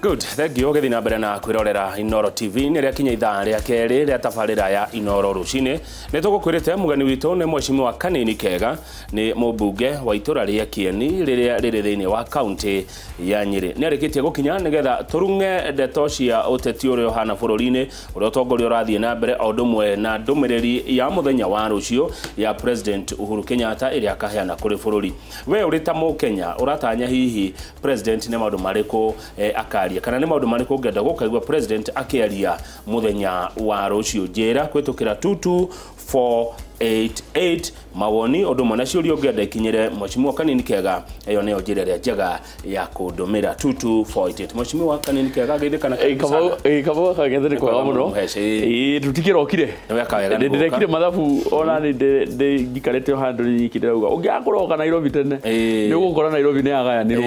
Good, thank you. Ũgĩthiĩ na mbere na kwĩrorera Inooro TV nĩ rĩakinya ithaa rĩa kerĩ rĩa tabarĩra ya Inooro rũcinĩ. Nĩ tũgũkwĩrĩte mũgeni witũ nĩ Mheshimiwa Kanini Kega, nĩ mũmbunge wa itũra rĩa Kieni rĩrĩa rĩrĩ thĩinĩ wa kaunti ya Nyĩrĩ. Nĩ arĩkĩtie gũkinya nĩgetha tũrung'e ndeto cia ũteti ũrĩa ũhana bũrũri-inĩ, ũrĩa ũtongoria ũrathiĩ na mbere, o ũndũ ũmwe na ndũmĩrĩri ya mũthenya wa rũciũ ya President Uhuru Kenyatta ĩrĩa akaheana kũrĩ bũrũri. We ũrĩ ta Mũkenya ũratanya hihi President nĩ maũndũ marĩkũ akaria, kana nĩ maũndũ marĩkũ ũngĩenda gũkaigua President akĩaria mũthenya wa rũciũ? Njĩra kũhĩtũkĩra 22488 mawoni ũndũ ũmwe na ciũria ũngĩenda ikinyĩre Mheshimiwa Kanini Kega. Ĩyo nĩyo njĩra ĩrĩa njega ya kũndũmĩra 22488. Mheshimiwa Kanini Kega, geithĩka na karibu sana. Kamau kagethĩ nĩ kwega mũno. Ĩĩ. Ĩĩ, tũtikĩrokire. Nĩ weka wega nĩ gũka. Ndĩrekire mathabu ona nĩ njikarĩte o handũ nyiki ndĩrauga ũngĩaga kũroka Nairobi tene nĩ ũgũkora Nairobi nĩ yagayanirwo.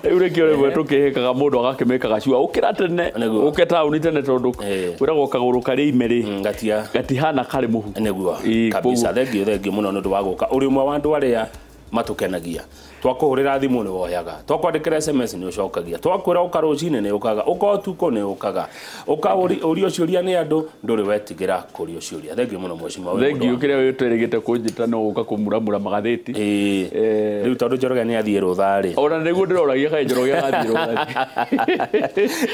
Rĩu nĩkĩo rĩmwe tũkĩhĩkaga mũndũ agakĩmĩkaga cua ũkĩra tene Nĩguo. ũke taũni tene tondũ kwĩragwo kagũrũ karĩ ime rĩ Ngatia gatihana karĩ mũhu. Nĩguo. Ĩĩ, Kabisa, thank you, thank you mũno nĩ ũndũ wa gũka. Ũrĩ ũmwe wa andũ arĩa matũkenagia. Twakũhũrĩra thimũ nĩ woyaga, twakwandĩkĩra SMS nĩ ũcokagia, twakwĩra ũka rũcinĩ nĩ ũkaga, ũka ũtukũ nĩ ũkaga, ũka ũrio ciũria nĩ andũ ndũrĩ wetigĩra kũrio ciũria. Thank you mũno mheshimiwa. Wĩ Thank mũndũ you. wa- Kĩrĩa wĩtwĩrĩgĩte kũnjĩta no gũka kũmuramura magathĩti. Ĩĩ. Rĩu tondũ Njoroge nĩ athiĩ rũtha rĩ, Ona nĩguo ndĩroragia kaĩ Njoroge agathiĩ rũtha.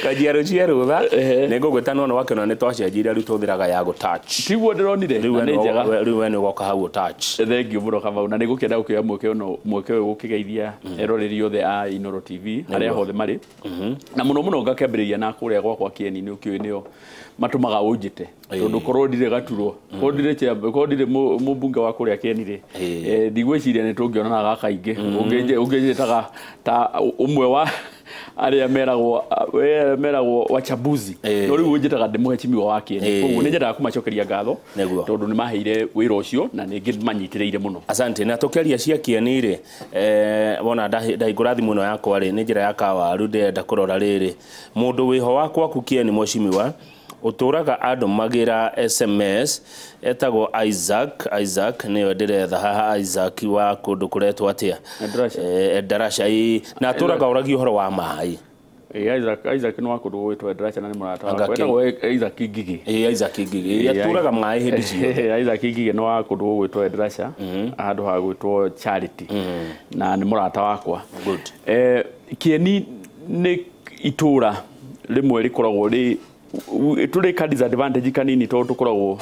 Kanjia rũciĩ rũtha nĩ ngũgwĩta, no wakĩona nĩ twacenjirie, rĩu tũhũthĩraga ya gũtouch. Tiguo ndĩronire Rĩu na we nĩ njega. rĩu we nĩ ũgoka hau ũtouch. Thank you mũno Kamau, na nĩ ngũkĩenda gũkĩoya mweke ũno, mweke ũyũ gũkĩgeithia eroreri othe a Inooro TV arĩa hothe marĩ, na mũno mũno ngakĩambĩrĩria na kũrĩa gwakwa Kieni. Nĩ ũkĩũĩ nĩo matũmaga ũnjĩte, tondũ korwo ndirĩ gaturwo, korwo ndirĩ korwo ndirĩ mũmbunge wa kũrĩa Kieni rĩ, ndigwĩciria nĩ tũngĩonanaga kaingĩ. Ũngĩnjĩtaga ta ũmwe wa arĩa meragwo meragwo wachambuzi, no rĩu ũnjĩtaga ndĩ mũhecimiwa wa Kieni. Koguo nĩ nyendaga kũmacokeria ngatho tondũ nĩ maheire wĩra ũcio na nĩ ngĩmanyitĩrĩire mũno. Asante. Na tũkĩaria cia Kieni rĩ, wona ndahingũra thimũ ĩno yakwa rĩ, nĩ njĩra ya kawaru ndĩrenda kũrora rĩrĩ mũndũ wĩho wa gwaku Kieni, mheshimiwa, ũtũraga andũmagĩra SMS etagwo Isaac. Isaac nĩwe ndĩretha haha, Isaac wa kũndũ kũretwo atĩa? Endarasha. Endarasha, ĩĩ. Na atũraga ũragia ũhoro wa maĩ. Ĩĩ, Isaac nĩ wa kũndũ gũgwĩtwo Endarasha na nĩ mũrata Anga wakwa. Etagwo Isaac Ngigĩ. Ĩĩ, Isaac Ngigĩ. Ĩĩ, atũraga maĩ hĩndĩ ciothe. Isaac Ngigĩ nĩ wa kũndũ gũgwĩtwo Endarasha, handũ ha gwĩtwo Charity, na nĩ mũrata wakwa. Good. Kieni nĩ itũra rĩmwe rĩkoragwo rĩ tũrĩ ka disadvantage kanini tondũ tũkoragwo